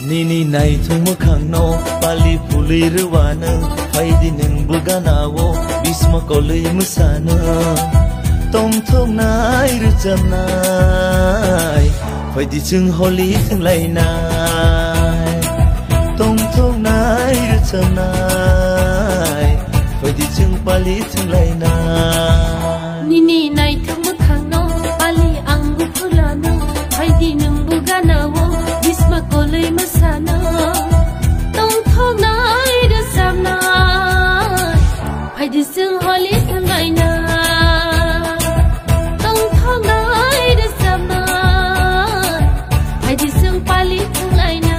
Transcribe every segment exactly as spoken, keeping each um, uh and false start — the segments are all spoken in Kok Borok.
Nini naithok mwkhangno pali phulwi rwano, phaidi nwng buganao bisma kolwi mwsano. Tongthoknai rwchapnai, phaidi chwng holi thwnglainai. Tongthoknai rwchapnai, phaidi chwng pali thwnglainai. Nini naithok mwkhangno pali ang buphulano, phaidi nwng buganao bisma kolwi mwsano. Tongthoknai rwchapnai, phaidi chwng holi thwnglainai. Tongthoknai rwchapnai, phaidi chwng pali thwnglainai.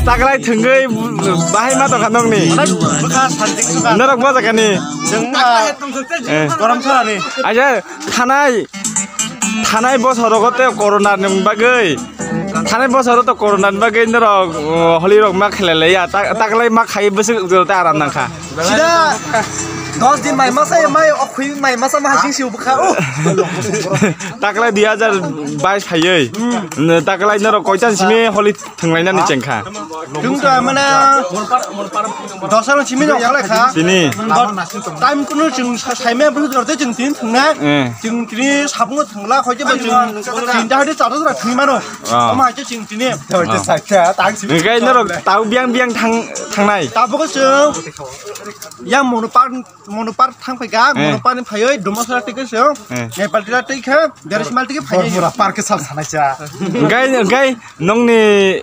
Taklai thwngwi bahai ma tongkha nokni. Bwkha santik suka. Norok bo jagani. Chwng, ah, eh, Garamsarani. Aja thanai, thanai bosorogo tei corona ni bagwi. Thanai bosoro to corona ni bagwi norok, uh, holi rok ma khelai ya. Ta-, taklai ma khai bwswk jora tei aram nangkha. Sida dos din mai masa ya, mai okhwi mai masa ma hasing siu bwkha. Oh. Taklai dui hajar bais phaiwi. Hmm. Taklai norok koitan simi holi thwnglainani chengkha. Chwng to mane dosaro simi no khalai kha. Tini. Time kuno chwng sa-, saimaya bwrwi dorte chwng tin thwngnai. Eh. Chwng tini sabung thwngla khoite ba chwng tinta hade chata jora thwngmano. Ah. Omo hai chwng tini. Hingke norok tau biang biang thang, thangnai. Tabuk chwng yang mono par, mono par thang phaikha, eh, mono par ni phaiwi Dumasra tike chwng. Eh. Nepal tike tike, Berismal tike phaiwi. Bormura par ke sal sanai cha. Hingke, hingke nongni,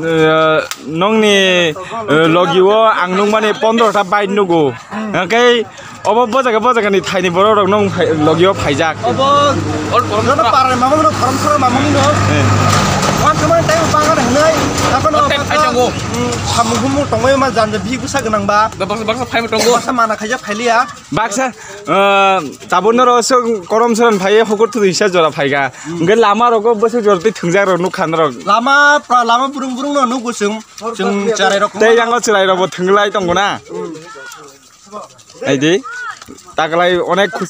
eh, nongni, eh, logi o ang nukmani pondro ta bike nugo. Hingke obo bo jaga, bo jaga ni thaini borok rok nong phai-, logi o phaijak. Obo joto para ni mamung no, Garamsara mamung no. Eh. Wan kama tai bangar hinai. Apa no? Otek phai tongo. Hmm, samung humung tongoi ma janja bihik bwsa gwnang ba. Da baksa, baksa phai tongo. Baksa mana khaijak phailiya. Baksa, eh, tabuk norok aswk Garamsara ni phaiwi hukur thwtwi sa jora phaikha. Hingke lama rogo bwswk jora twi thwngjak rok nukha norok. Lama pra-, lama burung burung no nugo chwng, chwng cherai rok. Tei yango cherai rok bo thwnglai tongo na. Aidi, taklai onek khus-